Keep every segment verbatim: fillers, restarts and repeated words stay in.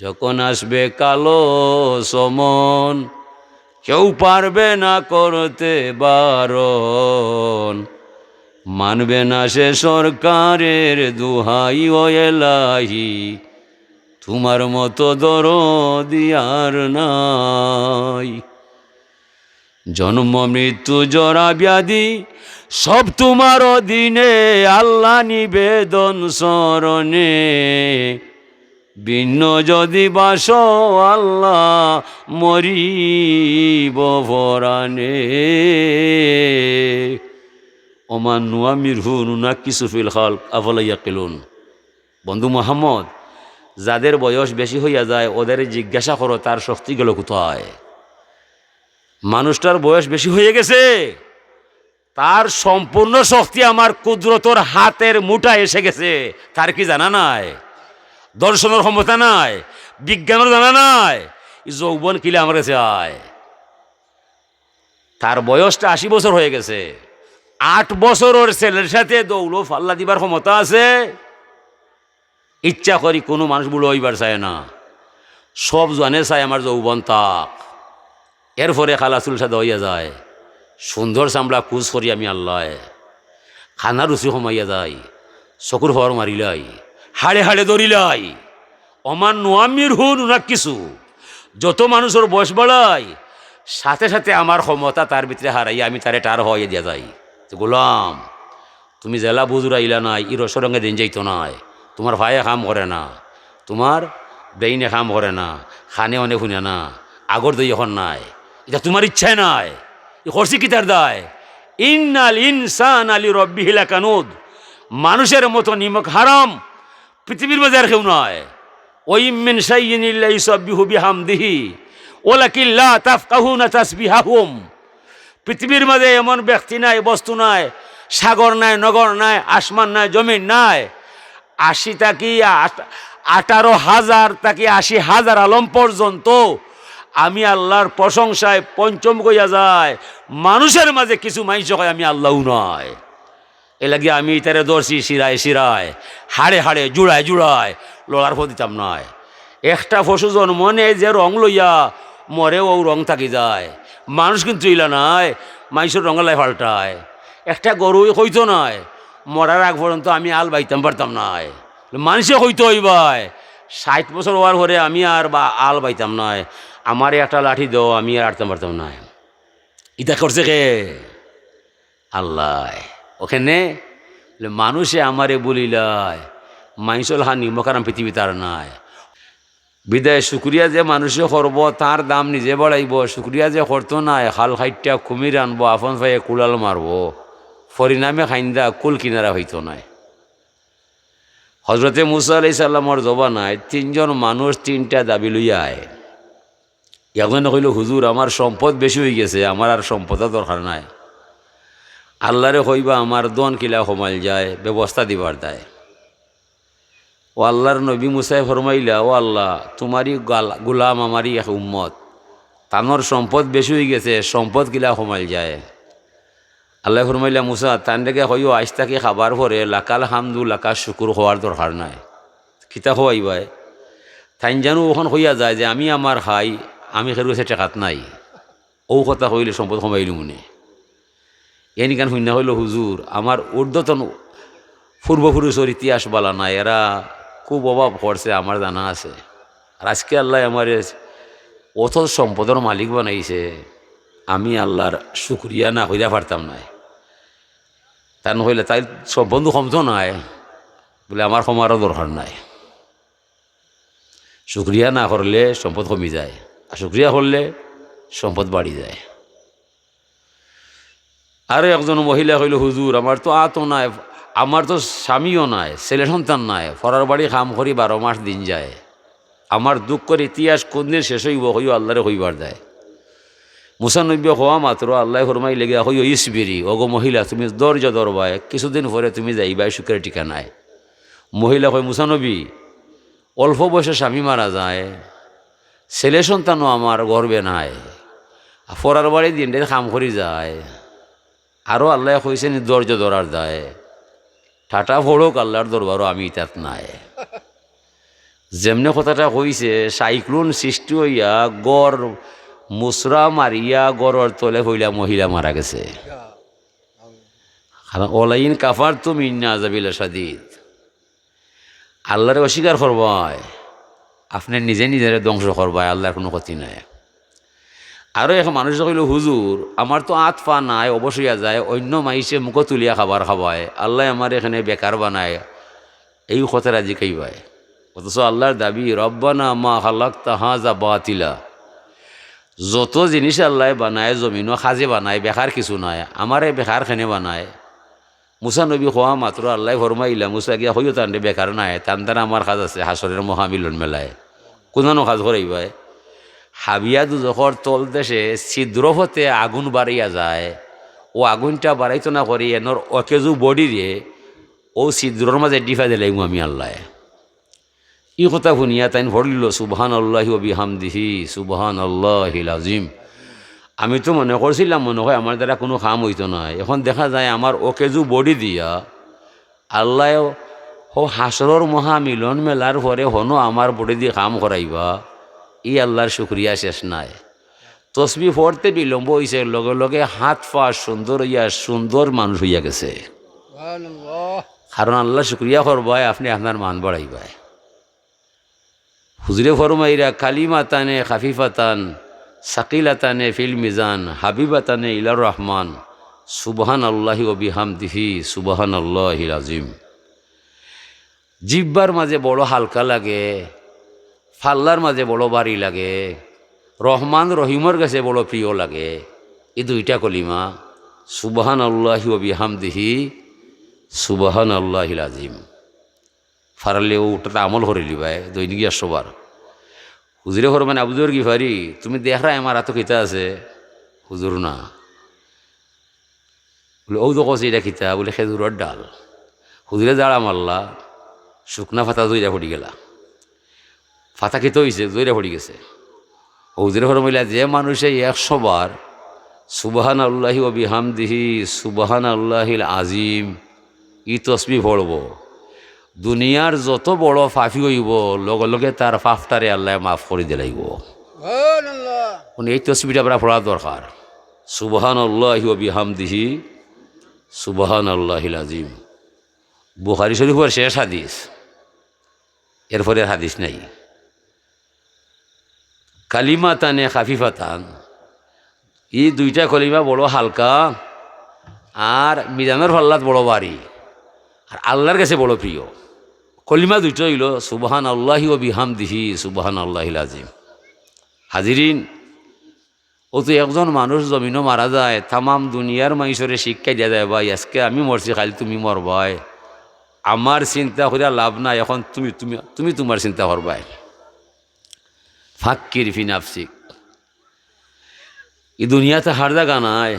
যখন আসবে কালো সমন, কেউ পারবে না করতে বারণ। মানবে না সে সরকারের দোহাই, ও এলাহি, তোমার মতো দরদি আর নাই। জন্ম মৃত্যু জরা ব্যাধি সব তোমার অধীনে, আল্লাহ নিবেদন স্মরণে। ভিন্ন যদি বাসো আল্লাহ, মরিব পরাণে। ওমান নুআমিরহু নুনাক্কিসু ফিল খালক আফালা ইয়াকিলুন। বন্ধু মোহাম্মদ, যাদের বয়স বেশি হইয়া যায়, ওদের জিজ্ঞাসা করো, তার শক্তি গেল কোথায়? মানুষটার বয়স বেশি হয়ে গেছে, তার সম্পূর্ণ শক্তি আমার কুদরতর হাতের মুঠায় এসে গেছে। তার কি জানা নাই? দর্শনের ক্ষমতা নাই, বিজ্ঞানের জানা নাই। এই যৌবন কিলা আমার কাছে আয়? তার বয়সটা আশি বছর হয়ে গেছে। আট বছরর ছেলের সাথে দৌড়ো ফাল্লা দিবার ক্ষমতা আছে? ইচ্ছা করি কোনো মানুষ বুড়ো হইবার চায় না, সব জোয়ানে চায় আমার যৌবন থাক। এরপরে খালা চুল সাদা হইয়া যায়, সুন্দর চামড়া কুচ করি আমি আল্লায়, খানা রুচি কমাইয়া যায়, চকুর হওয়ার মারিলাই, হাড়ে হাড়ে ধরিলাই। ওমান নুআমিরহু নুনাক্কিসু। যত মানুষের বয়স বাড়াই, সাথে সাথে আমার ক্ষমতা তার ভিতরে হারাইয়া আমি তারে টার হওয়াইয়া দিয়া যাই। তো গোলাম, তুমি জেলা বুজুরা ইলা নাই, ই রসরঙে দিন যাইতো নাই। তোমার পায়ে কাম করে না, তোমার ব্রেইনে কাম করে না, খানে অনে হুনে না, আগর দই এখন নাই। এটা তোমার ইচ্ছায় নাই, ই করছি কিতার দায়? ইন্নাল ইনসানা লিরাব্বিহি লাকানুদ। মানুষের মতো নিমক হারাম পৃথিবীর মাঝে আর কেউ নাই। ওয়া ইম মিন শাইইন ইল্লা ইউসাব্বিহু বিহামদিহি ওয়ালাকিন লা তাফকাহুনা তাসবিহাহুম। পৃথিবীর মাঝে এমন ব্যক্তি নাই, বস্তু নাই, সাগর নাই, নগর নাই, আসমান নাই, জমিন নাই, আশি থাকি আট-, আঠারো হাজার থাকি আশি হাজার আলম পর্যন্ত আমি আল্লাহর প্রশংসায় পঞ্চম গইয়া যায়। মানুষের মাঝে কিছু মানুষ কয় আমি আল্লাহও নাই। এর লাগি আমি ইতারে ধরছি শিরায় শিরায়, হাড়ে হাড়ে, জুড়ায় জুড়ায়, লড়ার পথ দিতাম নায়। একটা পশু জন্ম নেয় যে রং লইয়া, মরে ও রং থাকি যায়। মানুষ কিন্তু ইলা নায়, মানুষের রঙের লাই পাল্টায়। একটা গরুই কইতো নায়, মরার আগ পর্যন্ত আমি আল বাইতাম পারতাম নায়। মানুষে কইতো অইবায়, ষাট বছর হওয়ার পরে আমি আর বা আল বাইতাম নায়, আমারে একটা লাঠি দেও, আমি আর আটতাম পারতাম নায়। ইটা করছে কে? আল্লাহ। ওখানে মানুষে আমারে বলিলায়, মাইনষর হানি মকারাম পৃথিবীত আর নাই। বিদায় শুক্রিয়া যে মানুষে করবো, তার দাম নিজে বাড়াইবো। শুক্রিয়া যে করতো নায়, খাল খাইট্টা কুমির আনবো, আপন পায়ে কুড়াল মারবো, পরিণামে খাইন্দা কুল কিনারা হইতো নায়। হজরতে মুসা আলাইহিস সালামর জমানায় তিনজন মানুষ তিনটা দাবি লইয়া আয়। একজনে কইল, "হুজুর, আমার সম্পদ বেশি হয়ে গেছে, আমার আর সম্পদ দরকার নাই।" আল্লাহরে কইবা, "আমার ধন কিলা কমাইল যায়, ব্যবস্থা দিবার দায়।" ও আল্লাহর নবী মুসায় ফরমাইলা, "ও আল্লাহ, তোমারই গাল-, গুলাম, আমারই এক উম্মত, তানোর সম্পদ বেশি হয়ে গেছে, সম্পদ কিলা কমাইল যায়?" আল্লাহ ফরমাইলা, "মুসা, তান রেগে কইও, আইজ থাকি খাবার পরে লাকাল হামদু লাকাল শুকুর হওয়ার দরকার নাই।" কিতা খোয়াইবায়? তাইন জানো ওখান কইয়া যায় যে, "আমি আমার খাই, আমি খেরু গেছে টেকাত নাই।" ও কথা কইলে সম্পদ কমাইল মনে। এনিকান হুইন্না কইল, "হুজুর, আমার ঊর্ধ্বতন পূর্বপুরুষর ইতিহাস বালা নাই, এরা খুব অভাব করছে, আমার জানা আছে। আর আজকে আল্লাহ আমার অত সম্পদর মালিক বানাইছে, আমি আল্লাহর শুকরিয়া না কইরা পারতাম নায়।" তান কইলে, "তাই সম্পদ কমতো নায়?" বলে, "আমার কমারও দরকার নাই।" শুকরিয়া না করলে সম্পদ কমি যায়, আর শুকরিয়া করলে সম্পদ বাড়ি যায়। আরো একজন মহিলা কইল, "হুজুর, আমার তো আতও নাই, আমার তো স্বামীও নাই, ছেলে সন্তান নাই, ফরার বাড়ি কাম করি বারো মাস দিন যায়, আমার দুঃখর ইতিহাস কোন দিন শেষ হইব, কইও আল্লাহরে কইবার দায়।" মুসা নবী হওয়া মাত্র আল্লাহ ফরমাইলে গিয়া, "কইও ইসবিরি, ওগো মহিলা, তুমি ধৈর্য ধরবায়, কিছুদিন পরে তুমি যাইবায় সুখের ঠিকানায়।" মহিলা কয়, "মুসা নবী, অল্প বয়সে স্বামী মারা যায়, ছেলে সন্তানও আমার গর্ভে নাই, আর ফরার বাড়ি দিন রাইত কাম করি যায়, আরো আল্লাহ কইছেন ধৈর্য ধরার দায়, ঠাটা ফড়ক আল্লাহর দরবারও আমি ইতাত নাই।" যেমনে কথাটা কইছে, সাইক্লোন সৃষ্টি অইয়া ঘর মুসরা মারিয়া ঘরর তলে পড়িয়া মহিলা মারা গেছে। কারণ ওয়ালাইন কাফারতুম ইন্না আযাবি লাশাদীদ। আল্লারে অস্বীকার করবায়, আপনে নিজে নিজরে ধ্বংস করবায়, আল্লার কুনু ক্ষতি নাই। আরো এক মানুষে কইলো, "হুজুর, আমার তো আত পা নাই, অবশ অইয়া যায়, অইন্য মাইনষে মুখো তুলিয়া খাবার খাবায়, আল্লায় আমারে কেনে বেকার বানায়, এই কথাটা জিকাইবায়।" অথচ আল্লার দাবি, "রব্বানা মা খালাকতা হাযা বাতিলা।" যত জিনিস আল্লায় বানায়, জমিনো কাজে বানায়, বেকার কিছু নাই, আমারে বেকার কেনে বানায়? মুসা নবী কওয়া মাত্র আল্লায় ফরমাইলা, "মুসা, গিয়া কইও তানরে বেকার নায়, তান দ্বারা আমার কাজ আছে হাশরের মহামিলন মেলায়।" কুনানো কাজ করাইবায়? হাবিয়া দুজখর তল দেশে ছিদ্র পথে আগুন বাড়াইয়া যায়, অউ আগুনটা বাড়াইতো না করি এনর অকেজু বডিরে অউ ছিদ্রর মাঝে ডিফা দিলাইমু আমি আল্লায়। ই কথা হুনিয়া তাইন পড়িলিলো, "সুবহানাল্লাহি ওয়া বিহামদিহি, সুবহানাল্লাহিল আযীম।" আমি তো মনে করছিলাম, মনে অয় আমার দ্বারা কুনু কাম অইতো নায়। এখন দেখা যায় আমার অকেজু বডি দিয়া আল্লায় হউ হাশরর মহামিলন মেলার পরে হনো আমার বডিদি কাম করাইবা, ই আল্লার শুকরিয়া শেষ নাই। তসবি পড়তে বিলম্ব অইছে, লগে লগে আত পা সুন্দর অইয়া সুন্দর মানুষ অইয়া গেছে। সুবহানাল্লাহ। কারণ আল্লার শুকরিয়া করবায়, আপনে আপনার মান বাড়াইবায়। হুজুরে ফরমাইরা, "কালিমাতানে খাফিফাতান সাকিলাতানে ফিল মিজান হাবিবাতানে ইলার রহমান, সুবহানাল্লাহি ওয়া বিহামদিহি, সুবহানাল্লাহিল আযীম।" জিব্বার মাঝে বড় হালকা লাগে, পাল্লার মাঝে বড় ভারী লাগে, রহমান রহিমর গেছে বড় প্রিয় লাগে। ই দুইটা কলিমা, সুবহানাল্লাহি ওয়া বিহামদিহি, সুবহানাল্লাহিল আযীম। পারলে অউ উঠাতে আমল করিলিবায়, দৈনিক একশো বার। হুজুরে ফরমাইন, "আবু যর গিফারি, তুমি দেখরায় আমার আতো কিতা আছে?" হুজুর, "না।" বুলে, "অউ তো কছি ইটা কিতা?" বুলে, "খেজুরর ডাল।" হুজুরে জাড়া মারলা, শুকনা পাতা জইরা পড়ি গেলা। পাতা কিতা অইছে? জইরা পড়ি গেছে। হুজুরে ফরমাইলা, "যে মানুষে একশো বার সুবহানাল্লাহি ওয়া বিহামদিহি, সুবহানাল্লাহিল আযীম, ই তসবি পড়বো, দুনিয়ার যত বড় পাপী অইবো, লগে লগে তার পাপটারে আল্লায় মাফ করি দিলাইবো।" সুবহানাল্লাহ। মানে এই তসবিটা আমরা পড়া দরকার, সুবহানাল্লাহি ওয়া বিহামদিহি, সুবহানাল্লাহিল আযীম। বুখারী শরীফর শেষ হাদিস, এরপরে হাদিস নাই। কালিমাতানে খাফিফাতান, ই দুইটা কলিমা বড় হালকা, আর মিজানর পাল্লাত বড় ভারী, আর আল্লার গেছে বড় প্রিয়। কলিমা দুইটা অইলো সুবহানাল্লাহি ওয়া বিহামদিহি, সুবহানাল্লাহিল আযীম। হাজিরিন, অউ তো একজন মানুষ জমিনো মারা যায়, তামাম দুনিয়ার মাইনষরে শিক্ষা দিয়া যায়, "ভাই, আজকে আমি মরছি, কাইল তুমি মরবায়, আমার চিন্তা করিয়া লাভ নাই, এখন তুমি, তুমি, তুমি তুমার চিন্তা করবায়।" ফাক্কির ফি নাফসিক। ই দুনিয়াতে হার জাগা নাই।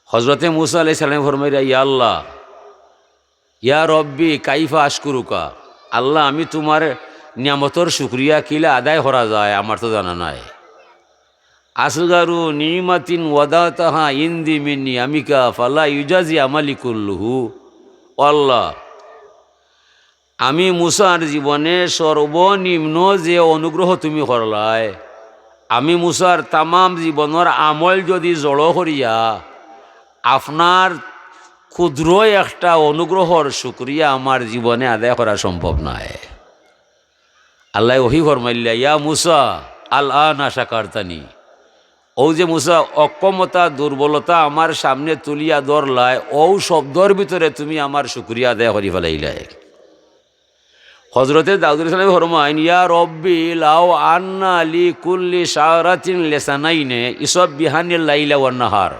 হজরতে মুসা আলাইহিস সালামে ফরমাইরা, "ইয়া আল্লাহ, ইয়া রব্বি, কাইফা আশকুরুকা?" আল্লাহ, আমি তুমার নিয়ামতর শুকরিয়া কিলা আদায় করা যায়, আমার তো জানা নাই। আসগারু নিমাতিন ওয়াদাতাহা ইন্দি মিন নিয়ামিকা ফালা ইউজাজি আমালি কুল্লুহু। ও আল্লাহ, আমি মুসার জীবনে সর্বনিম্ন যে অনুগ্রহ তুমি করলায়, আমি মুসার তামাম জীবনর আমল যদি জড়ো করিয়া আপনার ক্ষুদ্র একটা অনুগ্রহর শুকরিয়া আমার জীবনে আদায় করা সম্ভব নায়। আল্লায় ওহি ফরমাইলা, "ইয়া মুসা, আল আনা শাকারতানি।" অউ যে মুসা অক্ষমতা, দুর্বলতা আমার সামনে তুলিয়া ধরলায়, অউ শব্দর ভিতরে তুমি আমার শুকরিয়া আদায় করি ফালাইলায়। হজরতে দাউদ আলাইহিস সালামে ফরমাইন, "ইয়া রব্বি লাউ আন্না লি কুল্লি শারাতিন লিসানাইনে ইসব্বিহানিল লাইলা ওয়ান নাহার।"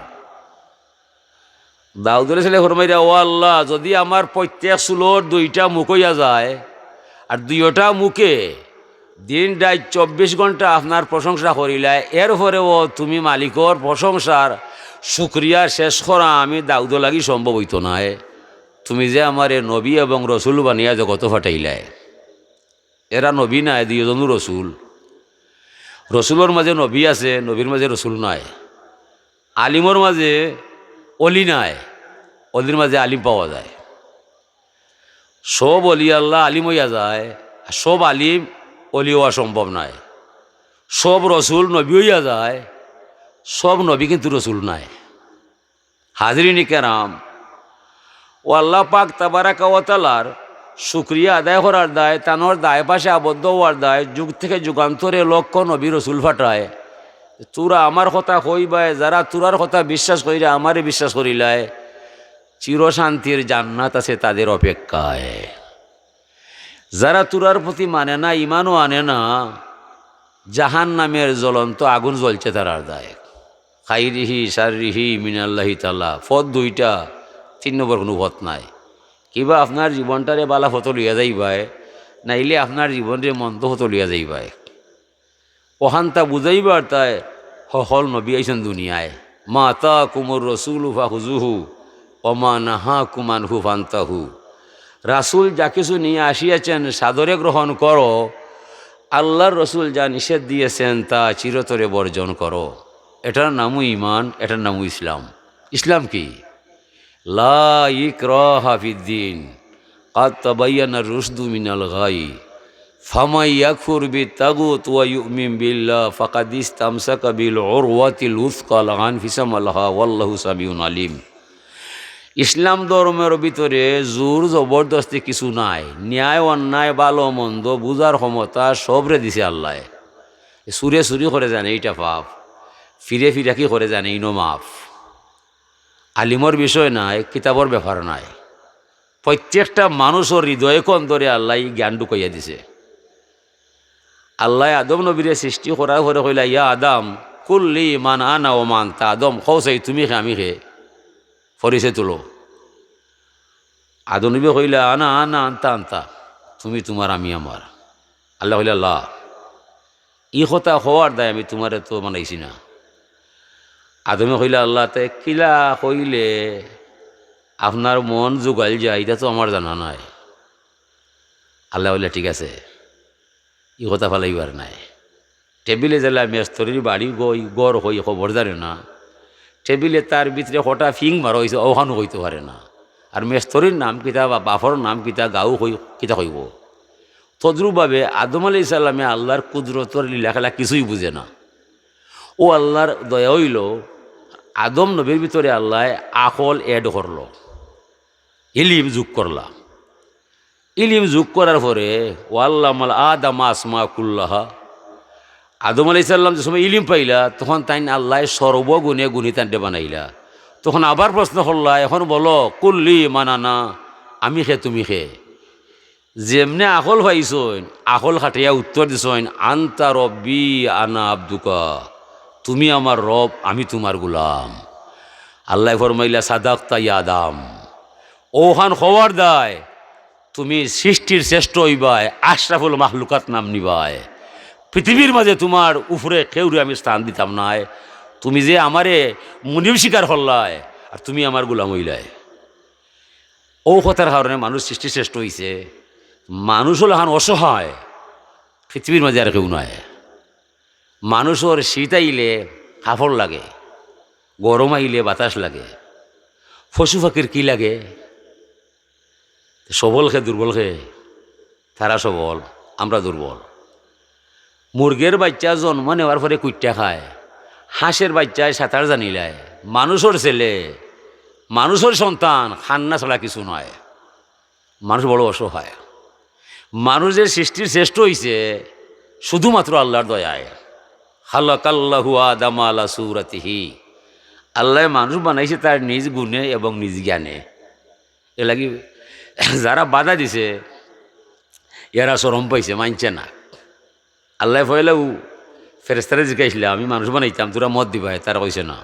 দাউদ আলাইহিস সালামে ফরমাইরা, "ও আল্লাহ, যদি আমার প্রত্যেক চুলর দুইটা মুখ অইয়া যায়, আর দুইটা মুখে দিন রাইত চব্বিশ ঘন্টা আপনার প্রশংসা করিলায়, এরপরেও তুমি মালিকর প্রশংসার শুকরিয়া শেষ করা আমি দাউদর লাগি সম্ভব অইতো নায়। তুমি যে আমারে নবী এবং রসুল বানাইয়া জগতো পাঠাইলায়।" এরা নবী নায়, দুইওজনউ রসুল। রসুলর মাঝে নবী আছে, নবীর মাঝে রসুল নায়। আলিমর মাঝে অলি নায়, অলির মাঝে আলিম পাওয়া যায়। সব অলি আল্লাহ আলিম অইয়া যায়, সব আলিম অলি অওয়া সম্ভব নায়, সব রসুল নবী অইয়া যায়, সব নবী কিন্তু রসুল নায়। হাজিরিন কেরাম, ও আল্লাহ পাক তাবারাকা ওয়া তাআলার শুকরিয়া আদায় করার দায়, তানর দায় পাশে আবদ্ধ অওয়ার দায়, যুগ থেকে যুগান্তরে লক্ষ নবী রসুল পাঠায়। তুরা আমার কথা কইবায়, যারা তুরার কথা বিশ্বাস করিরা আমারে বিশ্বাস করিলায়, চিরশান্তির জান্নাত আছে তাদের অপেক্ষায়। যারা তুরার প্রতি মানে না, ইমানও আনে না, জাহান্নামের জ্বলন্ত আগুন জ্বলছে তারার দায়। খাইরিহি শাররিহি মিনাল্লাহি তাআলা, পথ দুইটা, তিন নম্বর কুনু পথ নাই। কিবা আপনার জীবনটারে বালা পথো লইয়া যাইবায়, নাইলে আপনার জীবনরে মন্দ পথো লইয়া যাইবায়। অখানতা বুঝাইবার তায় হকল নবী আইছইন দুনিয়ায়। মা আতাকুমুর রাসূলু ফাখুযুহু ওয়া মা নাহাকুম আনহু ফান্তাহু। রাসূল যা কিছু নিয়া আসিয়াছেন সাদরে গ্রহণ করো, আল্লার রসুল যা নিষেধ দিয়েছেন তা চিরতরে বর্জন করো। এটার নামও ইমান, এটার নামও ইসলাম। ইসলাম কি? লা ইকরাহা ফিদ্দিন, কাদ তাবায়্যানার রুশদু মিনাল গাই, ফামান ইয়াকফুর বিত্তাগুত ওয়া ইউমিন বিল্লাহ ফাকাদ ইস্তামসাকা বিল উরওয়াতিল উসকা লা ইনফিসামা লাহা ওয়াল্লাহু সামিউন আলিম। ইসলাম ধর্মের ভিতরে জোর জবরদস্তি কিছু নাই, ন্যায় অন্যায় ভালো মন্দ বুঝার ক্ষমতা সবরে দিছে আল্লায়। চুরে চুরি করে জানে ইটা পাপ, ফিরে ফিরাকি করে জানে ইনো মাফ। আলিমর বিষয় নায়, কিতাবর ব্যাপার নায়। প্রত্যেকটা মানুষর হৃদয় কন্দরে আল্লায় ই জ্ঞান ঢুকাইয়া দিছে। আল্লায় আদম নবীরে সৃষ্টি করার পরে কইলা, ইয়া আদম, কুল লি মান আনা ওয়া মা আনতা। আদম, কও চাই তুমি কে আমি কে? পরিচয় তুলো। আদম নবী কইলা, আনা আনা আনতা আনতা, তুমি তুমার আমি আমার। আল্লায় কইলা, লা, ই কথা কওয়ার দায় আমি তুমারে তো বানাইছি না। আদমে কইলা, আল্লাহ, তে কিলা কইলে আপনার মন জুগাইল যায়, ইটা তো আমার জানা নাই। আল্লায় কইলা, ঠিক আছে, ই কথা ফালাইবার নায়। টেবিলে যেলা মেস্তরির বাড়ি গই, ঘর কই, খবর জানে না। টেবিলে তার ভিতরে কটা ফিং মারা অইছে, অখানও কইতো পারে না। আর মেস্তরির নাম কিতা বা বাপর নাম কিতা, গাঁও কই, কিতা কইবো? তদ্রূপভাবে আদম আলাইহিস সালামে আল্লার কুদরতর লীলা খেলা কিছুই বুঝে না। ও আল্লার দয়া অইলো, আদম নবীর ভিতরে আল্লায় আকল add করলো, ইলিম যোগ করলা। ইলিম যোগ করার পরে, ওয়াল্লামাল আদামা আসমা কুল্লাহা, আদম আলাইহিস সালাম যে সময় ইলিম পাইলা, তখন তাইন আল্লায় সর্বগুণে গুণী তানরে বানাইলা। তখন আবার প্রশ্ন করলা, এখন বলো, কুল লি মান আনা, আমি কে তুমি কে? যেমনে আকল পাইছইন, আকল খাটাইয়া উত্তর দিছইন, আনতা রব্বি আনা আব্দুকা, তুমি আমার রব, আমি তুমার গুলাম। আল্লায় ফরমাইলা, সাদাক্তা ইয়া আদম, অখান কওয়ার দায় তুমি সৃষ্টির শ্রেষ্ঠ অইবায়, আশরাফুল মাখলুকাত নাম নিবায়। পৃথিবীর মাঝে তুমার উপরে কেউরে আমি স্থান দিতাম নায়। তুমি যে আমারে মুনিব স্বীকার করলায়, আর তুমি আমার গুলাম অইলায়। অউ কথার কারণে মানুষ সৃষ্টি শ্রেষ্ঠ অইছে। মানুষ অলাখান অসহায় পৃথিবীর মাঝে আর কেউ নাই। মানুষর শীত আইলে কাপড় লাগে, গরম আইলে বাতাস লাগে, পশু পাখির কি লাগে? সবল কে দুর্বল কে? তারা সবল, আমরা দুর্বল। মুরগের বাইচ্চা জন্ম নেওয়ার পরে কুইট্টা খায়, হাঁসের বাইচ্চায় সাঁতার জানিলায়, মানুষর ছেলে, মানুষর সন্তান কান্না ছাড়া কিছু নয়। মানুষ বড় অসহায়। মানুষ যে সৃষ্টির শ্রেষ্ঠ অইছে শুধুমাত্র আল্লার দয়ায়। খালাকাল্লাহু আদামা আলা সুরাতিহি, আল্লায় মানুষ বানাইছে তার নিজ গুণে এবং নিজ জ্ঞানে। এরলাগি যারা বাধা দিছে, এরা শরম পাইছে, মানছে না। আল্লায় পয়লাউ ফেরেশতারে জিকাইছলা, আমি মানুষ বানাইতাম, তুরা মত দিবায়? তারা কইছে না,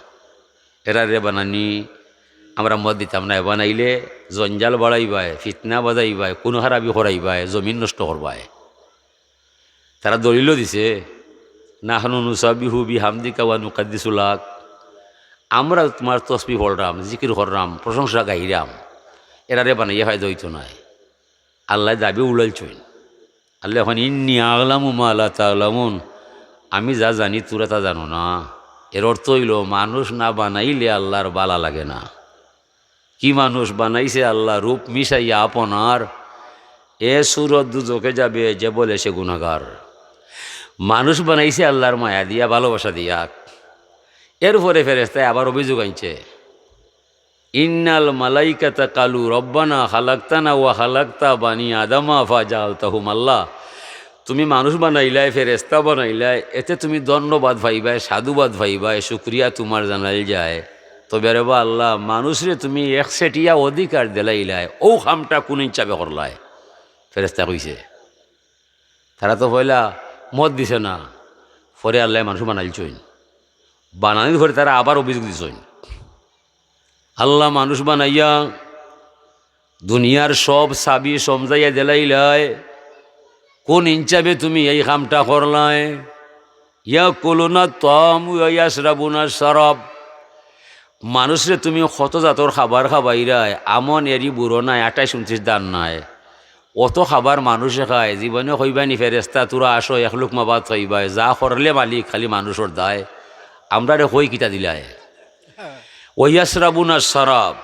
এরারে বানানি আমরা মত দিতাম নায়, বানাইলে জঞ্জাল বাড়াইবায়, ফিতনা বাজাইবায়, খুন খারাবি করাইবায়, জমিন নষ্ট করবায়। তারা দলিলও দিছে, নাহনু নুসাব্বিহু বিহামদিকা ওয়া নুকাদ্দিসু লাক, আমরা তুমার তসবিহ পড়রাম, জিকির কররাম, প্রশংসা গাইরাম, এরারে বানাইয়া ফায়দা অইতো নায়। আল্লায় দাবি উড়াইলছইন। আল্লায় কইন, ইন্নী আ'লামু মা লা তা'লামুন, আমি যা জানি তুরা তা জানো না। এর অর্থ অইলো মানুষ না বানাইলে আল্লার বালা লাগে না। কি মানুষ বানাইছে আল্লায় রূপ মিশাইয়া আপনার, এ সুরত দুজখে যাবে যে বলে সে গুনাগার। মানুষ বানাইছে আল্লাহর মায়া দিয়া, ভালোবাসা দিয়া। এরপরে ফেরেস্তায় আবার অভিযোগ আনছে, "ইন্নাল মালাইকাতা কালু রব্বানা খালাকতানা ওয়া খালাকতা বানি আদামা ফাজালতাহুম আল্লাহ।" তুমি মানুষ বানাইলায়, ফেরেস্তা বানাইলায়, এতে তুমি ধন্যবাদ পাইবায়, সাধুবাদ পাইবায়, শুকরিয়া তুমার জানাইল যায়। তবে রে বা আল্লাহ, মানুষরে তুমি এক সেটিয়া অধিকার দিলাইলায়, অউ কামটা কুন ইনসাফে করলায়? ফেরেস্তায় কইছে। তারা তো পয়লা মত দিছে না, পরে আল্লায় মানুষ বানাইলছইন। বানানির পরে তারা আবার অভিযোগ দিছইন, "আল্লাহ, মানুষ বানাইয়া দুনিয়ার সব চাবি সমজাইয়া দিলাইলায়, কুন ইনসাফে তুমি এই কামটা করলায়? ইয়াকুলুনা তাম ওয়া ইয়াশরাবুনা শারাব।" মানুষরে তুমি কত জাতর খাবার খাবাইরায়, আমন এরি বুড়ো নাই, আঠাইশ ঊনত্রিশ দান নাই, অত খাবার মানুষে খায়। জীবনে কইবায়নি, "ফেরেস্তা, তুরা আসো, এক লুকমা ভাত খাইবায়।" যা করলে মালিক খালি মানুষর দায়। আমরারে কই কিতা দিলায়? ওয়াশরাবুনা শারাব,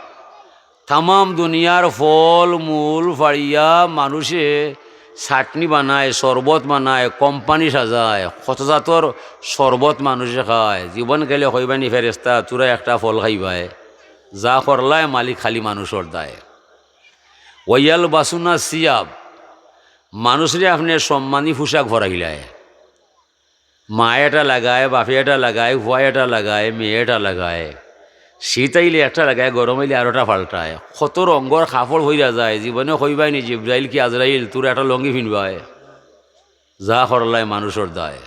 তামাম দুনিয়ার ফল মূল ফাড়িয়া মানুষে চাটনি বানায়, শরবত বানায়, কোম্পানি সাজায়, কত জাতর শরবত মানুষে খায়। জীবন গেলে কইবায়নি, "ফেরেস্তা, তুরা একটা ফল খাইবায়।" যা করলায় মালিক খালি মানুষর দায়। ওয়ালবাসুনা সিয়াব, মানুষরে আপনে সম্মানী পোশাক পরাইলায়। মায়ে এটা লাগায়, বাপে এটা লাগায়, ফুয়ায় এটা লাগায়, মেয়ে এটা লাগায়। শীত আইলে একটা লাগায়, গরম আইলে আরোটা পাল্টায়। কত রঙ্গর কাপড় পইরা যায়, জীবনে কইবায়নি, "জিব্রাইল কি আজরাইল, তুরা একটা লুঙ্গি ফিনবায়।" যা করলায় মানুষর দায়।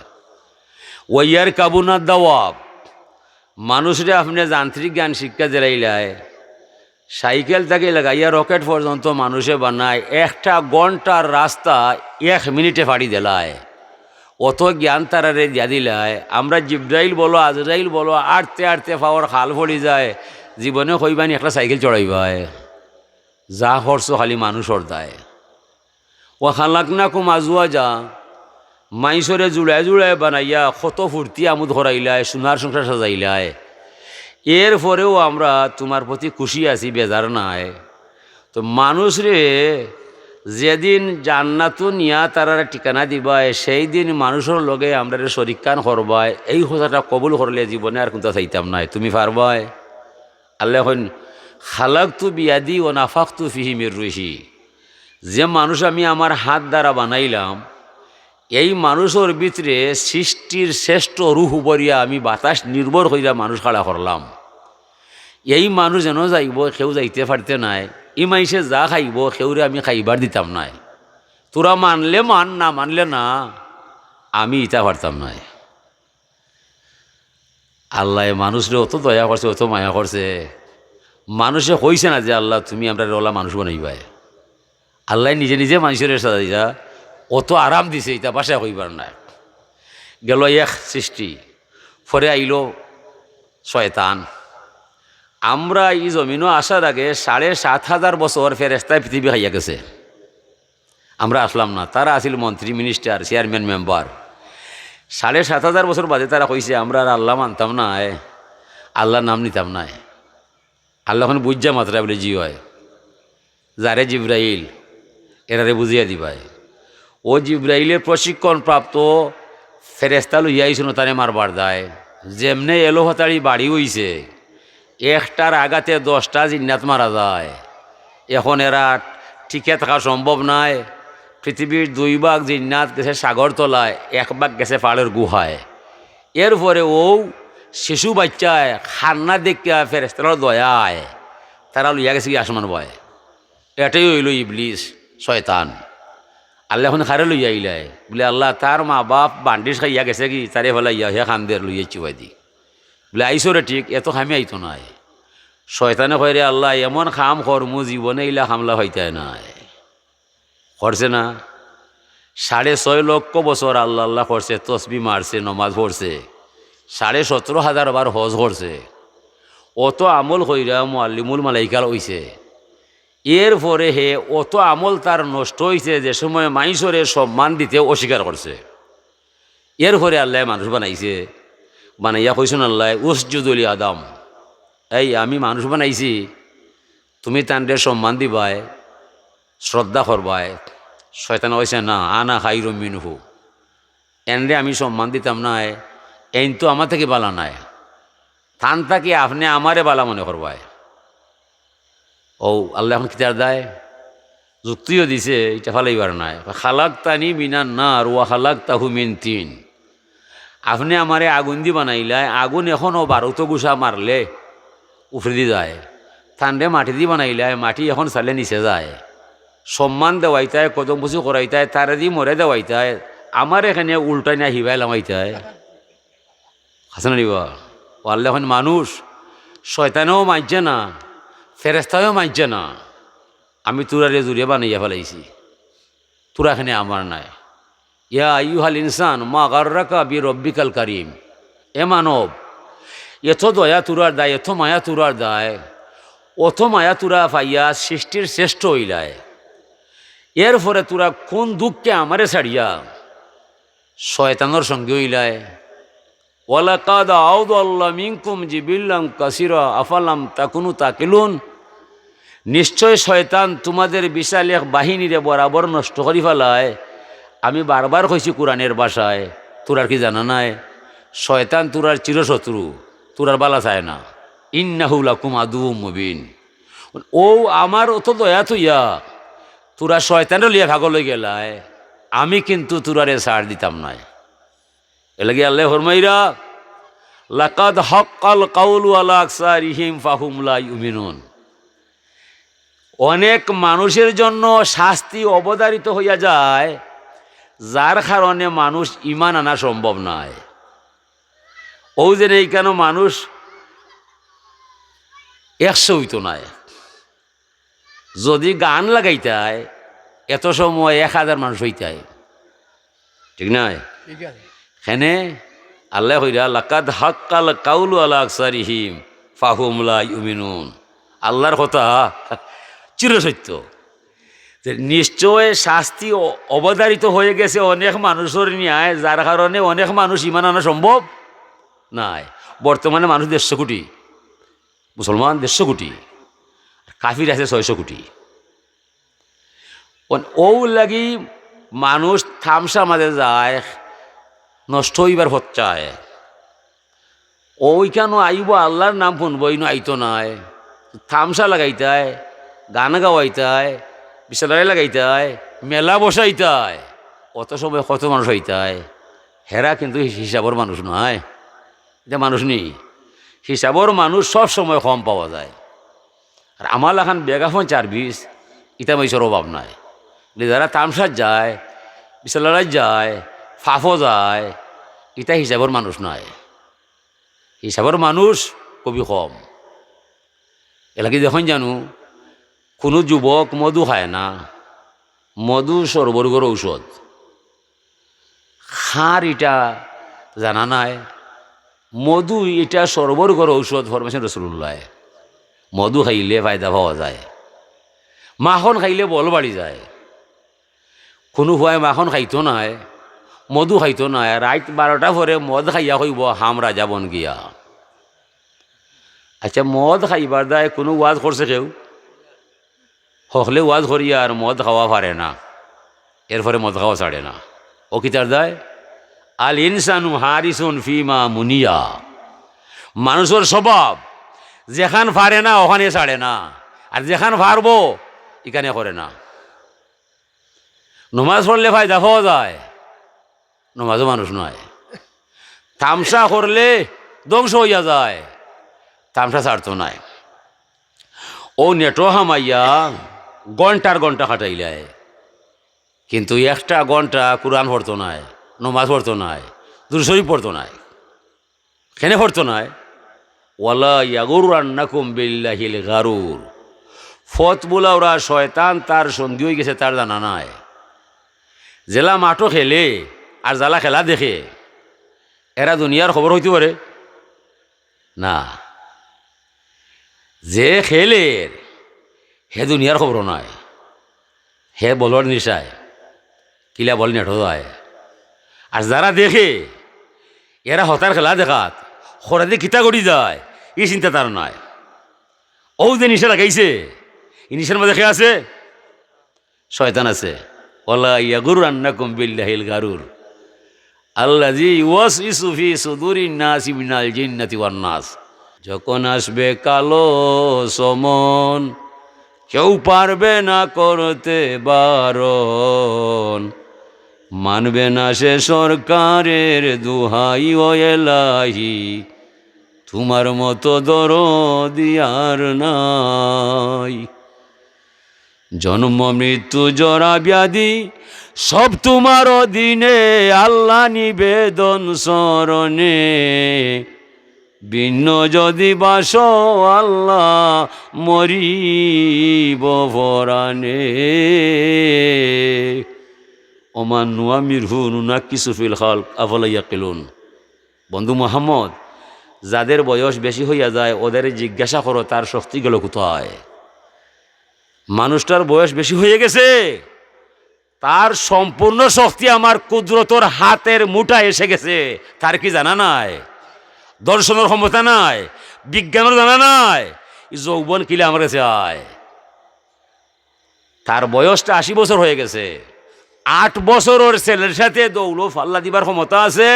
ওয়ারকাবুনা দাওয়াব, মানুষরে আপনে যান্ত্রিক জ্ঞান শিক্ষা দিলাইলায়। সাইকেল থাকি লাগাইয়া রকেট পর্যন্ত মানুষে বানায়, একটা ঘন্টার রাস্তা এক মিনিটে ফাড়ি দিলায়। অত জ্ঞান তারারে দিয়া দিলায়। আমরা জিব্রাইল বলো, আজরাইল বলো, আটতে আটতে পাওর খাল পড়ি যায়। জীবনে কইবায়নি একটা সাইকেল চড়াইবায়। যা করছো খালি মানুষর দায়। ওয়া খালাকনাকুম আজওয়াজা, মাইনষরে জুড়ায় জুড়ায় বানাইয়া কত ফুর্তি আমোদ করাইলায়, সোনার সংসার সাজাইলায়। এরপরেও আমরা তুমার প্রতি খুশি আছি, বেজার নাই। তো মানুষরে যেদিন জান্নাতো নিয়া তারারে ঠিকানা দিবায়, সেই দিন মানুষর লগে আমরারে শরিকখান করবায়। এই কথাটা কবুল করলে জীবনে আর কুনতা চাইতাম নায়। তুমি পারবায়? আল্লায় কইন, "খালাকতু বিয়াদি ওয়া নাফাখতু ফিহি মির রুহি।" যে মানুষ আমি আমার হাত দ্বারা বানাইলাম, এই মানুষর ভিতরে সৃষ্টির শ্রেষ্ঠ রুহ ভরিয়া আমি বাতাস নির্ভর করিয়া মানুষ খাড়া করলাম। এই মানুষ যেন যাইবো, কেউ যাইতে পারতে নায়। ই মাইনষে যা খাইবো, কেউরে আমি খাইবার দিতাম নায়। তোরা মানলে মান, না মানলে না, আমি ইতা পারতাম নায়। আল্লায় মানুষরে অত দয়া করছে, অত মায়া করছে। মানুষে কইছে না যে, "আল্লাহ, তুমি আমরারে অলা মানুষ বানাইবায়।" আল্লায় নিজে নিজে মাইনষরে সাজাইয়া অত আরাম দিছে, ইতা ভাষায় কইবার নায়। গেল এক সৃষ্টি, পরে আইলো শয়তান। আমরা ই জমিনো আসার আগে সাড়ে সাত হাজার বছর ফেরেস্তায় পৃথিবী খাইয়া গেছে। আমরা আসলাম না, তারা আছিল মন্ত্রী, মিনিস্টার, চেয়ারম্যান, মেম্বার। সাড়ে সাত হাজার বছর বাদে তারা কইছে, "আমরা আর আল্লাহ মানতাম নায়, আল্লাহর নাম নিতাম নায়।" আল্লায় কইন, "বুঝিয়া মাতরায়?" বলে, "জি অয়।" "যারে জিব্রাইল, এরারে বুঝাইয়া দিবায়।" ও জিব্রাইলের প্রশিক্ষণপ্রাপ্ত ফেরেস্তা লইয়া আইছইন তারে মারবার দায়। যেমনে এলো হতাড়ি বাড়ি অইছে, একটার আঘাতে দশটা জিন্নাত মারা যায়। এখন এরা টিকে থাকা সম্ভব নায়। পৃথিবীর দুই ভাগ জিন্নাত গেছে সাগর তলায়, এক ভাগ গেছে পাহাড়র গুহায়। এরপরে অউ শিশু বাইচ্চায় কান্না দেখিয়া ফেরেস্তার দয়া আয়, তারা লইয়া গেছে গি আসমান বায়। এটাই অইলো ইবলিস, শয়তান। আল্লায় কইন, "কারে লইয়া আইলায়?" বলে, "আল্লাহ, তার মা বাপ বান্ডিশ খাইয়া গেছে গি, তারে ফালাইয়া হে কান্দের, লইয়া আইছি বায়দি।" বলে, "আইছো রে ঠিক, এত কামে আইতো নায়।" শয়তানে কয়, "রে আল্লাহ, এমন কাম করমু, জীবনে ইলা কামলা পাইতায় নায়।" করছে না? সাড়ে ছয় লক্ষ বছর আল্লাহ আল্লাহ করছে, তসবি মারছে, নমাজ পড়ছে, সাড়ে সতেরো হাজার বার হজ করছে, অত আমল কইরা মুআল্লিমুল মালাইকাল অইছে। এরপরে হে অত আমল তার নষ্ট অইছে, যে সময় মাইনষরে সম্মান দিতে অস্বীকার করছে। এরপরে আল্লায় মানুষ বানাইছে, বানাইয়া কইছইন আল্লায়, "উসজুদু লি আদম।" এই আমি মানুষ বানাইছি, তুমি তানরে সম্মান দিবায়, শ্রদ্ধা করবায়। শয়তানে কইছে, "না, আনা খাইরুম মিনহু, এনরে আমি সম্মান দিতাম নায়, এইন তো আমার থাকি বালা নায়, তান থাকি আপনে আমারে বালা মনে করবায়।" অউ আল্লায় অখন কিতার দায় যুক্তিও দিছে, ইটা ফালাইবার নায়। "খালাকতানি মিনান নার ওয়া খালাকতাহু মিন তিন।" আপনে আমারে আগুন দি বানাইলায়, আগুন অখনও বারোতো গুছা মারলে উপরেদি যায়। তানরে মাটি দি বানাইলায়, মাটি অখন চালে নিচে যায়। সম্মান দেওয়াইতায়, কদমবুসি করাইতায়, তারে দি মরে দেওয়াইতায়, আমারে কেনে উল্টাইয়া হিবায় লামাইতায়। হাছা না নি বা? অউ আল্লায় কইন মানুষ, শয়তানেও মানছে না, ফেরেস্তায়ও মানছে না। আমি তুরারে জুড়িয়া বানাইয়া ফালাইছি, তুরা কেনে আমার নায়। ইয়া আইয়ুহাল ইনসান মা গাররাকা বি রব্বিকাল কারিম। এ মানব, এত দয়া তুরার দায়, এত মায়া তুরার দায়, অত মায়া তুরা পাইয়া সৃষ্টির শ্রেষ্ঠ অইলায়, এরপরে তুরা কোন দুঃখে আমারে ছাড়িয়া শয়তানর সঙ্গী অইলায়? ওয়ালাকাদ আদাল্লা মিনকুম জিবিল্লান কাসীরা আফালাম তাকুনু তাকিলুন। নিশ্চয় শয়তান তোমাদের বিশাল এক বাহিনীরে বরাবর নষ্ট করি ফালায়। আমি বারবার কইছি কোরআনের ভাষায়, তুরার কি জানা নায়? শয়তান তুরার চিরশত্রু, তুরার বালা চায় না। ইন্নাহু লাকুম আদুউম মুবিন। অউ আমার অত দয়া থইয়া তুরা শয়তানরে লইয়া পাগল অইগেলায়, আমি কিন্তু তুরারে ছাড় দিতাম নায়। এরলাগি আল্লায় ফরমাইরা, "লাকাদ হাক্কাল কাউলু আলা আকসারিহিম ফাহুম লা ইউমিনুন।" অনেক মানুষের জন্য শাস্তি অবধারিত হইয়া যায়, যার কারণে মানুষ ঈমান আনা সম্ভব নায়। অউ যেন ইখানো মানুষ একশো অইতো নায়। যদি গান লাগাইতায়, এত সময় এক হাজার মানুষ অইতায়, ঠিক নায়? ঠিক আছে। কেনে আল্লায় কইরা, "লাকাদ হাক্কাল কাউলু আলা আকসারিহিম ফাহুম লা ইউমিনুন।" আল্লার কথা চিরসত্য। যে নিশ্চয় শাস্তি অ-, অবধারিত হয়ে গেছে অনেক মানুষর নিয়ায়, যার কারণে অনেক মানুষ ঈমান আনা সম্ভব নায়। বর্তমানে মানুষ দেড়শো কোটি, মুসলমান দেড়শো কোটি, কাফির আছে ছয়শো কোটি। অন-, অউ লাগি মানুষ তামশা মাঝে যায়, নষ্ট অইবার পথ চায়। অউ ইখানো আইবো, আল্লার নাম হুনবো, ইনো আইতো নায়। তামশা লাগাইতায়, গান গাওয়াইতায়, বিশালারি লাগাইতায়, মেলা বসাইতায়, অত সময় কত মানুষ অইতায়। হেরা কিন্তু হি-, হিসাবর মানুষ নায়। ইতা মানুষ নি। হিসাবর মানুষ সব সময় কম পাওয়া যায়। আর আমার লাখান বেগাফন চার্ভিস, ইতা মাইসর অভাব নাই। কিন্তু যারা তামশাত যায়, বিশালারাত যায়, ফাফো যায়, ইতা হিসাবর মানুষ নায়। হিসাবর মানুষ খুবই কম। এলাকি দেখইন জানু, কুনু যুবক মধু খায় না, মধু সর্বরোগর ঔষধ। খার ইটা জানা নাই, মধু ইটা সর্বরোগর ঔষধ, ফরমাইছইন রসুলুল্লায়। মধু খাইলে ফায়দা পাওয়া যায়, মাখন খাইলে বল বাড়ি যায়। কুনু পুয়ায় মাখন খাইতো নায়, মধু খাইতো নায়, রাইত বারোটা পরে মদ খাইয়া কইবো, "হাম রাজা বন গিয়া।" আচ্ছা, মদ খাইবার দায় কুনু ওয়াজ করছে কেউ? হকলে ওয়াজ করিয়া আর মদ খাওয়া পারে না, এরপরে মদ খাওয়া ছাড়ে না। ও কিতার দায়? আল ইনসানু হারিসুন ফিমা মুনিয়া। মানুষর স্বভাব, যেখান পারে না, ওখানে ছাড়ে না, আর যেখান পারবো, ইখানে করে না। নমাজ পড়লে ফায়দা পাওয়া যায়, নমাজও মানুষ নায়। তামশা করলে ধ্বংস অইয়া যায়, তামশা ছাড়তো নায়। ও নেটো হামাইয়া ঘন্টার ঘন্টা কাটাইলায়, কিন্তু একটা ঘন্টা কুরআন পড়তো নায়, নমাজ পড়তো নায়, দুরূদ শরীফ পড়তো নায়। কেনে পড়তো নায়? ওয়ালা ইয়াগুররান্নাকুম বিল্লাহিল গারুর। পথ ভুলাওরা শয়তান তার সঙ্গী অইগেছে, তার জানা নাই। যেলা মাঠো খেলে আর যালা খেলা দেখে, এরা দুনিয়ার খবর অইতো পারে না। যে খেলের, হে দুনিয়ার খবর নাই, হে বলর নিশায়, কিলা বল নেটো যায়। আর যারা দেখে, এরা হতার খেলা দেখাত, খরাদি কিতা ঘটি যায়, ই চিন্তা তার নাই। ও যে নিশা লাগাইছে, ই নিশার মাঝে কে আছে? শয়তান আছে। ওয়ালা ইয়াগুররান্নাকুম বিল্লাহিল গারুর। আল্লাযী ইউওয়াসউইসু ফী সুদূরিন নাসি মিনাল জিন্নাতি ওয়ান নাস। যখন আসবে কালো সমন, কেউ পারবে না করতে বারণ, মানবে না সে সরকারের দোহাই ও এলাহি, তোমার মতো দরদি আর নাই। জন্ম মৃত্যু জরা ব্যাধি সব তোমার অধীনে, আল্লাহ নিবেদন স্মরণে। ভিন্ন যদি বাসো আল্লাহ, মরিব পরাণে। ওমান নুআমিরহু নুনাক্কিসু ফিল খালক আফালা ইয়াকিলুন। বন্ধু মোহাম্মদ, যাদের বয়স বেশি হইয়া যায়, ওদের জিজ্ঞাসা করো, তার শক্তি গেল কোথায়? মানুষটার বয়স বেশি হয়ে গেছে, তার সম্পূর্ণ শক্তি আমার কুদরতর হাতের মুঠায় এসে গেছে। তার কি জানা নাই? দর্শনের ক্ষমতা নাই, বিজ্ঞানের জানা নাই, এই যৌবন কিলা আমার কাছে আয়। তার বয়সটা আশি বছর হয়ে গেছে, আট বছরর ছেলের সাথে দৌড় পাল্লা দিবার ক্ষমতা আছে?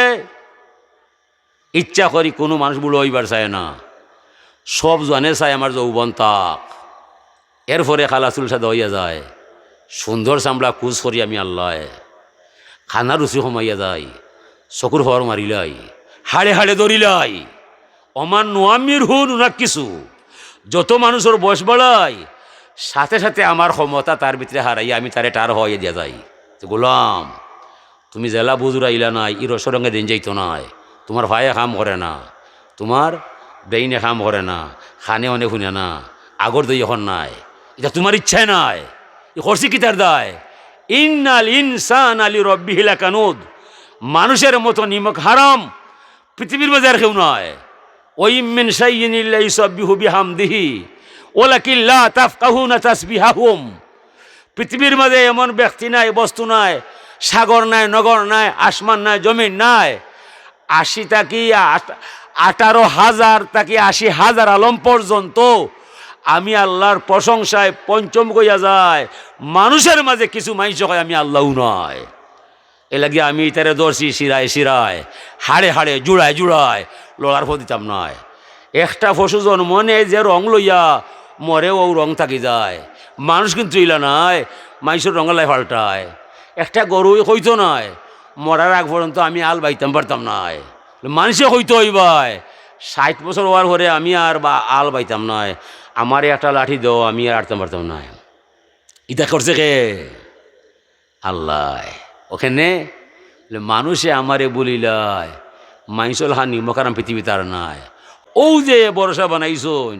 ইচ্ছা করি কোনো মানুষ বুড়া অইবার চায় না, সব জনে চায় আমার যৌবন থাক। এরপরে কালা চুল সাদা অইয়া যায়, সুন্দর চামড়া কুচ করি আমি আল্লায়, খানা রুচি কমাইয়া যায়, চকুর পাওয়ার মারিলাই, হাড়ে হাড়ে ধরিলাই। ওমান নুআমিরহু নুনাক্কিসু। যত মানুষর বয়স বাড়াই, সাথে সাথে আমার ক্ষমতা তার ভিতরে হারাইয়া আমি তারে টার হওয়াইয়া দিয়া যাই। তো গোলাম, তুমি যেলা বুঝ উড়াইলা নায়, ই রসরঙে দিন যাইতো নায়, তোমার পায়ে কাম করে না, তোমার ব্রেইনে কাম করে না, কানে অনে হুনে না, আগর দই এখন নাই, ইটা তোমার ইচ্ছায় নায়, ই করছি কিতার দায়? ইন্নাল ইনসানা লিরাব্বিহি লাকানুদ। মানুষের মতো নিমক হারাম পৃথিবীর মাঝে আর কেউ নাই। ওয়া ইম মিন শাইইন ইল্লা ইউসাব্বিহু বিহামদিহি ওয়ালাকিন লা তাফকাহুনা তাসবিহাহুম। পৃথিবীর মাঝে এমন ব্যক্তি নাই, বস্তু নাই, সাগর নাই, নগর নাই, আসমান নাই, জমিন নাই, আশি থাকি আট-, আঠারো হাজার থাকি আশি হাজার আলম পর্যন্ত আমি আল্লাহর প্রশংসায় পঞ্চম গইয়া যায়। মানুষের মাঝে কিছু মাইনষ কয় আমি আল্লাহও নাই। এর লাগি আমি ইতারে ধরছি শিরায় শিরায়, হাড়ে হাড়ে, জুড়ায় জুড়ায়, লড়ার ফল দিতাম নায়। একটা পশু জন্ম নেয় যে রং লইয়া, মরে অউ রং থাকি যায়। মানুষ কিন্তু ইলা নায়, মাইনষর রং আল্লায় পাল্টায়। একটা গরুই কইতো নায়, মরার আগ পর্যন্ত আমি আল বাইতাম পারতাম নায়। মাইনষে কইতো অইবায়, ষাইট বছর অওয়ার পরে আমি আর বা আল বাইতাম নায়, আমারে একটা লাঠি দেও, আমি আর আটতাম পারতাম নায়। ইটা করছে কে? আল্লায়। অখনে মানুষে আমারে বুলিলায়, মাইনষর লাখান নিমক হারাম পৃথিবীত আর নাই। অউ যে ভরসা বানাইছইন,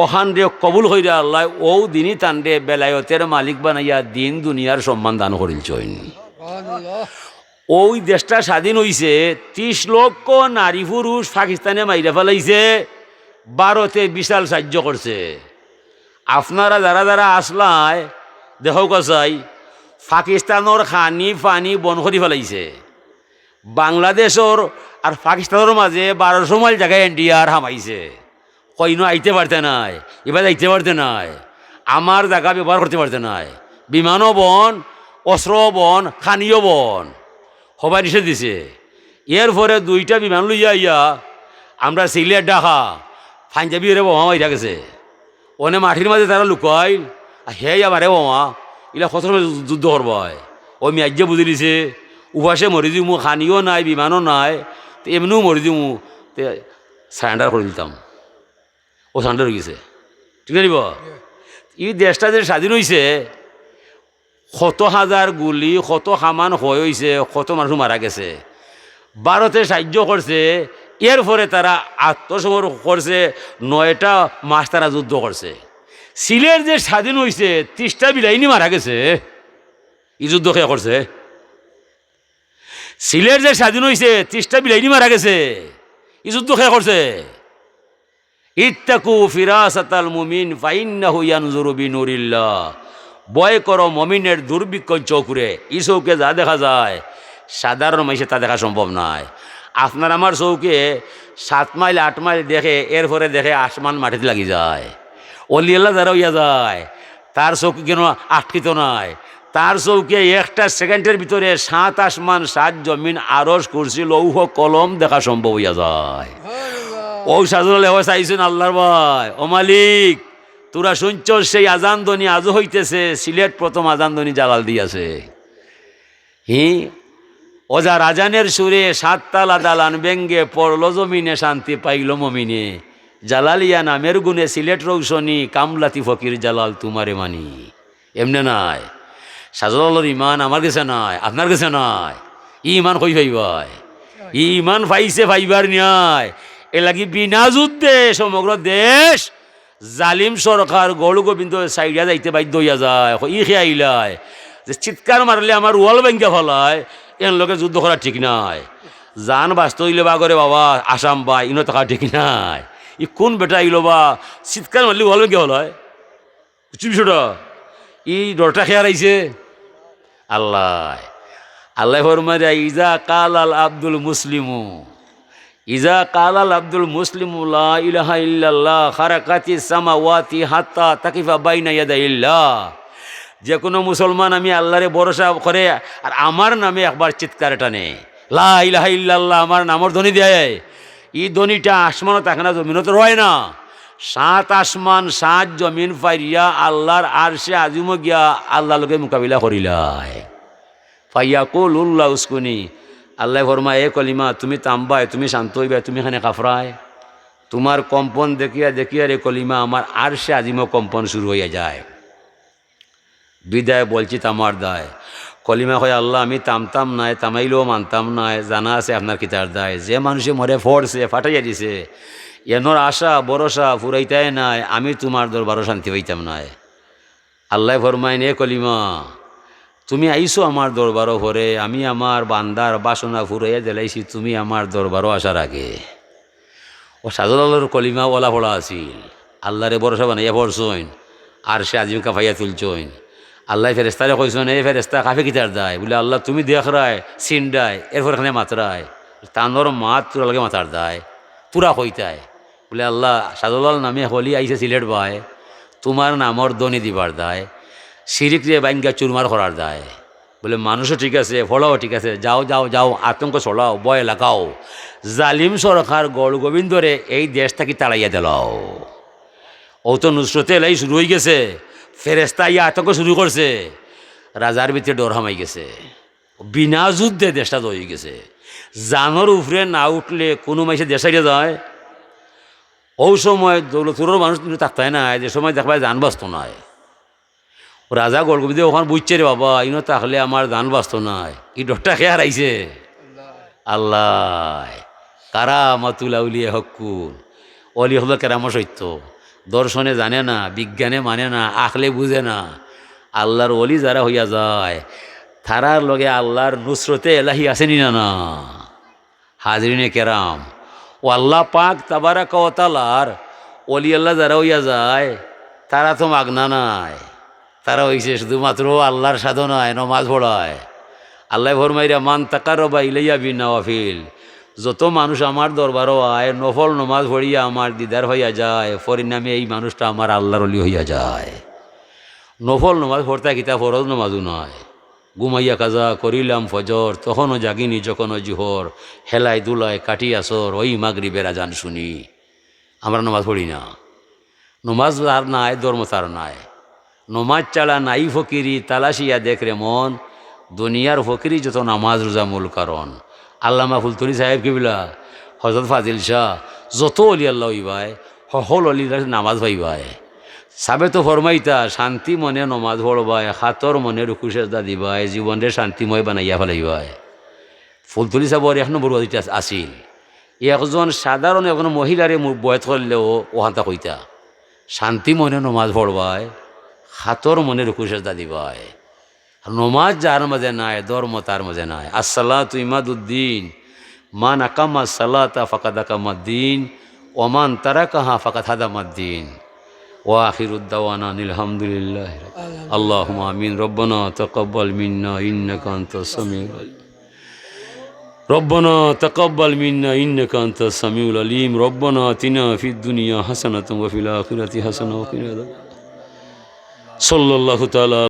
অখানরে কবুল কইরা আল্লায় অউ দিনই তানরে বেলায়তের মালিক বানাইয়া দিন দুনিয়ার সম্মান দান করিলছইন। অউ দেশটা স্বাধীন অইছে, ত্রিশ লক্ষ নারী পুরুষ পাকিস্তানে মাইরা ফালাইছে, ভারতে বিশাল সাইয্য করছে। আপনারা যারা যারা আছলায়, দেখউক্কা চাই, পাকিস্তানর খানি পানি বন্ধ করি ফালাইছে। বাংলাদেশর আর পাকিস্তানর মাঝে বারোশো মাইল জাগা এনডিআর হামাইছে। কইনো আইতে পারতে নায়, ইবায় যাইতে পারতে নায়, আমার জাগা ব্যবহার করতে পারতে নায়। বিমানও বন্ধ, অস্ত্রও বন্ধ, খানিও বন্ধ, হবায় নিষেধ দিছে। এরপরে দুইটা বিমান লইয়া আইয়া আমরা সিলেট ঢাকা পাঞ্জাবিরে বোমা মাইরা গেছে। অনে মাটির মাঝে তারা লুকাইল, আর হে আমারে বোমা, ইলা কত সময় যুদ্ধ করবায়? অউ মিয়াজ্জে বুঝিলিছে, উপাসে মরি দিমু, খানিও নাই, বিমানও নাই, তে এমনেউ মরি দিমু, তে surrender করি দিতাম। অউ surrender অইগেছে, ঠিক না নি বা? ই দেশটা যে স্বাধীন অইছে, কত হাজার গুলি, কত কামান ক্ষয় অইছে, কত মানুষ মারা গেছে। ভারতে সাইয্য করছে, এরপরে তারা আত্মসমর্পণ করছে, নয়টা মাস তারা যুদ্ধ করছে। সিলেট যে স্বাধীন অইছে, ত্রিশটা বিলাইনি মারা গেছে, ই যুদ্ধ কে করছে? সিলেট যে স্বাধীন অইছে, ত্রিশটা বিলাইনি মারা গেছে, ই যুদ্ধ কে করছে? ইত্তাকু ফিরাসাতাল মুমিন ফাইন্নাহু ইয়ানজুরু বিনুরিল্লাহ। ভয় করো মুমিনের দুর্বীক্ষণ চকুরে, ই চউখে যা দেখা যায়, সাধারণ মাইনষে তা দেখা সম্ভব নায়। আপনার আমার চউখে সাত মাইল আট মাইল দেখে, এরপরে দেখে আসমান মাটিত লাগি যায়। অলি আল্লাহ যারা অইয়া যায়, তার চউখ কেনে আটকিতো নায়, তার চউখে একটা সেকেন্ডর ভিতরে সাত আসমান, সাত জমিন, আরশ, কুরসি, লৌহ, কলম দেখা সম্ভব অইয়া যায়। অউ শাহজালালে কয়, "চাইছইন আল্লার ভাই, ও মালিক, তোরা শুনছস সেই আজান ধ্বনি আজও হইতেছে, সিলেট প্রথম আজান ধ্বনি জালাল দিয়াছে।" হি, অজার আজানের সুরে সাততলা দালান ভেঙ্গে পড়ল জমিনে, শান্তি পাইল মমিনে। জালালিয়া নামের গুণে সিলেট রৌশনি, কামলাতি ফকির জালাল তুমারে মানি। এমনে নায়। শাহজালালর ইমান আমার গেছে নায়, আপনার গেছে নায়। ই ইমান কই পাইবায়? ই ইমান পাইছে পাইবার ন্যায়। এর লাগি বিনা যুদ্ধে সমগ্র দেশ জালিম সরকার গৌড় গোবিন্দ ছাড়িয়া যাইতে বাধ্য অইয়া যায়। কই, ই কে আইলায় যে চিৎকার মারলে আমার ওয়াল ভাঙ্গিয়া ফালায়, এন লগে যুদ্ধ করা ঠিক নায়। জান বাঁচতে অইলে বা করে বাবা, আসাম বা ইনো থাকা ঠিক নায়। ই কোন বেটা আইলো বা চিৎকার মারলে ওয়াল ভাঙ্গিয়া ফালায়? বুঝছো বিষয়টা? ই ডরটা কে হারাইছে? আল্লায়। আল্লায় ফরমায়, "ইজা কালাল আব্দুল মুসলিমু, ইজা কালাল আব্দুল মুসলিমু লা ইলাহা ইল্লাল্লাহ, খারাকাতিস সামাওয়াতি হাত্তা তাকিফা বাইনা ইয়াদাইল্লাহ।" যে কোনো মুসলমান আমি আল্লারে ভরসা করে আর আমার নামে একবার চিৎকার টানে, "লা ইলাহা ইল্লাল্লাহ", আমার নামর ধ্বনি দেয়, ই ধ্বনিটা আসমানো থাকে না, জমিনো তো রয় না। সাত আসমান, সাত জমিন ফারিয়া আল্লার আরশে আজিমো গিয়া আল্লার লগে মোকাবিলা করিলায়। ফায়াকুলুল্লাহ উসকুনি, আল্লায় ফরমায়, "এ কলিমা, তুমি থামবায়, তুমি শান্ত অইবায়, তুমি কেনে কাফরায়?" তুমার কম্পন দেখিয়া দেখিয়া রে কলিমা, আমার আরশে আজিমো কম্পন শুরু অইয়া যায়। বিদায় বলছি থামার দায়। কলিমা কয়, "আল্লাহ, আমি থামতাম নায়, থামাইলেও মানতাম নায়, জানা আছে আপনার কিতার দায়। যে মানুষে মরে ফড়ছে, ফাটাইয়া দিছে, এনর আশা ভরসা ফুরাইতায় নায়, আমি তুমার দরবারো শান্তি পাইতাম নায়।" আল্লায় ফরমাইন, "এ কলিমা, তুমি আইছো আমার দরবারো পরে, আমি আমার বান্দার বাসনা ফুরাইয়া দিলাইছি, তুমি আমার দরবারো আসার আগে।" অউ শাহজালালর কলিমা ওলা পড়া আছিল। আল্লারে ভরসা বানাইয়া পড়ছইন, আরশে আজিম কাঁপাইয়া তুলছইন। আল্লায় ফেরেস্তারে কইছইন, "এ ফেরেস্তা, কাঁপে কিতার দায়?" বুলে, "আল্লাহ, তুমি দেখরায়, চিনরায়, এরপর এখানে মাতরায়।" তানর মাত তুরা লগে মাতার দায়, তুরা কইতায়। বুলে, "আল্লাহ, শাহজালাল নামে অলি আইছে সিলেট বায়, তুমার নামর ধ্বনি দিবার দায়, শিরিকরে ভাঙ্গা চুরমার করার দায়।" বুলে, "মানুষও ঠিক আছে, ফলাও ঠিক আছে, যাও, যাও, যাও, আতঙ্ক ছড়াও, ভয় লাগাও, জালিম সরকার গৌড় গোবিন্দরে এই দেশ থাকি তাড়াইয়া দিলাও। অউ তো নুসরতে এলাহি শুরু অইগেছে, ফেরেস্তা আইয়া আতঙ্ক শুরু করছে, রাজার ভিতরে ডর হামাই গেছে, বিনা যুদ্ধে দেশটা জয় অইগেছে, জানর উপরে না উঠলে কুনু মাইনষে দেশ ছাড়িয়া যায়?" অউ সময় দৌলতপুরর মানুষ কিন্তু থাকতায় নায়, যে সময় দেখবায় জান বাঁচতো নায়। রাজা গৌড় গোবিন্দে অখান বুঝছে, "রে বাবা, ইনো থাকলে আমার জান বাঁচতো নায়।" ই ডরটা কে হারাইছে? আল্লায়। কারামাতুল আউলিয়া হক্কুন। অলি অকলর কেরামত সত্য। দর্শনে জানে না, বিজ্ঞানে মানে না, আখলে বুঝে না। আল্লার অলি যারা অইয়া যায়, তারার লগে আল্লার নুসরতে এলাহি আছে নি না? না। হাজিরিনে কেরাম, অউ আল্লাহ পাক তাবারাকা ওয়া তাআলার অলি আল্লাহ যারা অইয়া যায়, তারা তো মাগনা নায়, তারা অইছে শুধুমাত্র আল্লার সাধনায়, নমাজ পড়ায়। আল্লায় ফরমাইরা, "মান তাকাররাবা ইলাইয়া বিন নওয়াফিল।" যত মানুষ আমার দরবারো আয়, নফল নমাজ পড়িয়া আমার দিদার পাইয়া যায়, পরিণামে এই মানুষটা আমার আল্লার অলি অইয়া যায়। নফল নমাজ পড়তা কিতা, ফরজ নমাজও নায়। ঘুমাইয়া কাজা করিলাম ফজর, তখনও জাগিনি যখনও জোহর, হেলায় দুলায় কাটি আসর, ওই মাগরিবের আজান শুনি। আমরা নমাজ পড়ি না। নমাজ তার নাই, ধর্ম তার নাই। নমাজ ছাড়া নাই ফকিরি, তালাশিয়া দেখ রে মন। দুনিয়ার ফকিরি যত, নামাজ রোজা মূল কারণ। আল্লামা ফুলতলি সাহেব কিবলা, হযরত ফাজিল শাহ, যত অলি আল্লাহ অইবায়, হকল অলি আল্লাহর নামাজ পাইবায়। সাবে তো ফরমাইতা, শান্তি মনে নমাজ পড়বায়, কাতর মনে রুকু সেজদা দিবায়, জীবনরে শান্তিময় বানাইয়া ফালাইবায়। ফুলতলি সাবর এক নম্বর ওয়াজ ইটা আছিল। একজন সাধারণ একজন মহিলারে মু-, বয়াত করলেও অখানতা কইতা, শান্তি মনে নমাজ পড়বায়, কাতর মনে রুকু সেজদা দিবায়। নমাজ যার মাঝে নাই, ধর্ম তার মাঝে নাই। আসসালাতু ইমাদুদ্দিন, মান আকামা সালাতা ফাকাদ আকামাদ্দিন, ওয়া মান তারাকাহা ফাকাদ হাদামাদ্দিন। ওয়া আখিরুদ দাওয়ানা আনিল হামদুলিল্লাহি রাব্বিল আলামিন। আল্লাহুম্মা আমিন। রব্বানা তাকাব্বাল মিন্না ইন্নাকা আনতাস সামিউল আলিম। ربنا تقبل منا إنك أنت السميع العليم. ربنا آتنا في الدنيا حسنة وفي الآخرة حسنة وقنا عذاب النار. صلى الله تعالى